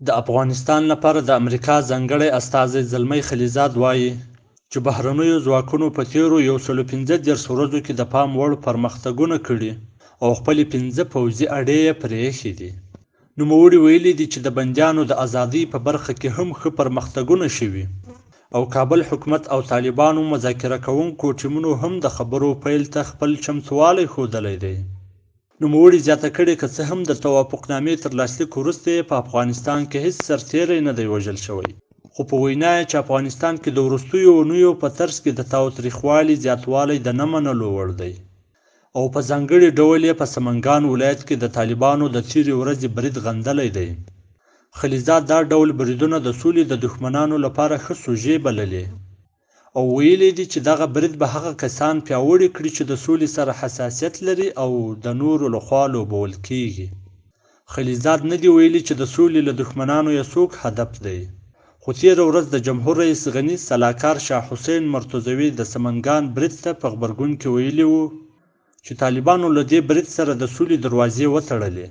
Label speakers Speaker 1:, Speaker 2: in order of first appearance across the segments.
Speaker 1: د افغانستان لپاره د امریکا ځانګړی استازی زلمی خلیلزاد وايي، چې بهرنیو ځواکونو په تېرو یو سلو 35 ورځو کې د پام وړ پرمختګونه کړي او خپلې پنځه پوځي اډې یې پرېښې دي. نوموړي ویلي دي چې د بندیانو د ازادۍ په برخه کې هم ښه پرمختګونه شوي او کابل حکومت او طالبانو مذاکره کوونکو ټیمونو هم د خبرو پیل ته خپل چمتووالی ښودلی دی. نوموړي زیاته کړې، که څه هم د توافقنامې تر لاسلیک وروسته یې په افغانستان کې هیڅ سرتېری نه دی وژل شوی، خو په وینا یې چې افغانستان کې د وروستیو اونیو په ترڅ کې د تاوتریخوالي زیاتوالی د نه منلو وړ دی او په ځانګړي ډول یې په سمنګان ولایت کې د طالبانو د تېرې ورځې برید غندلی دی. خلیلزاد دا ډول بریدونه د سولې د دښمنانو لپاره ښه سوژې بللې او ویلي دي چې دغه برید به هغه کسان پیاوړي کړي چې د سولې سره حساسیت لري او د نورو لخوا لوبول کیږي. خلیلزاد نه دي ویلي چې د سولې له دښمنانو یې څوک هدف دی، خو تېره ورځ د جمهور رئیس غني سلاکار شاه حسین مرتضوي د سمنګان برید ته په غبرګون کې ویلي وو چې طالبانو له دې برید سره د سولې دروازې وتړلې.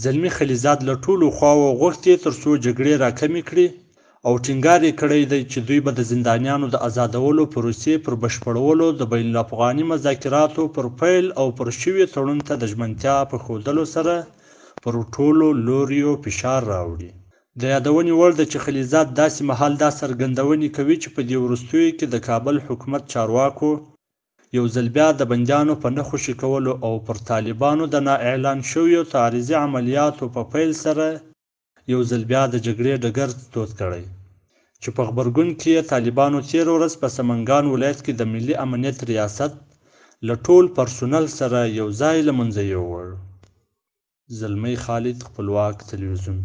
Speaker 1: زلمي خلیلزاد له ټولو خواوو غوښتي تر څو جګړې راکمې کړي او ټینګار یې کړی دی چې دوی به د زندانیانو د ازادولو پروسې پر بشپړولو، د بین الافغاني مذاکراتو پر پیل او پر شوي تړون ته د ژمنتیا په ښودلو سره پر ټولو لوریو فشار راوړي. د یادونې وړ ده چې خلیلزاد داسې مهال دا څرګندونې کوي چې په دې وروستیو کې د کابل حکومت چارواکو یو ځل بیا د بندیانو په نه خوشې کولو او پر طالبانو د نا اعلان شویو تعرضي عملیاتو په پیل سره یو ځل بیا د جګړې ډګر تود کړی چې په غبرګون کې یې طالبانو تېره ورځ په سمنګان ولایت کې د ملي امنیت ریاست له ټول پرسونل سره یو ځای له منځه یووړ. زلمی خالد، خپلواک تلویزیون.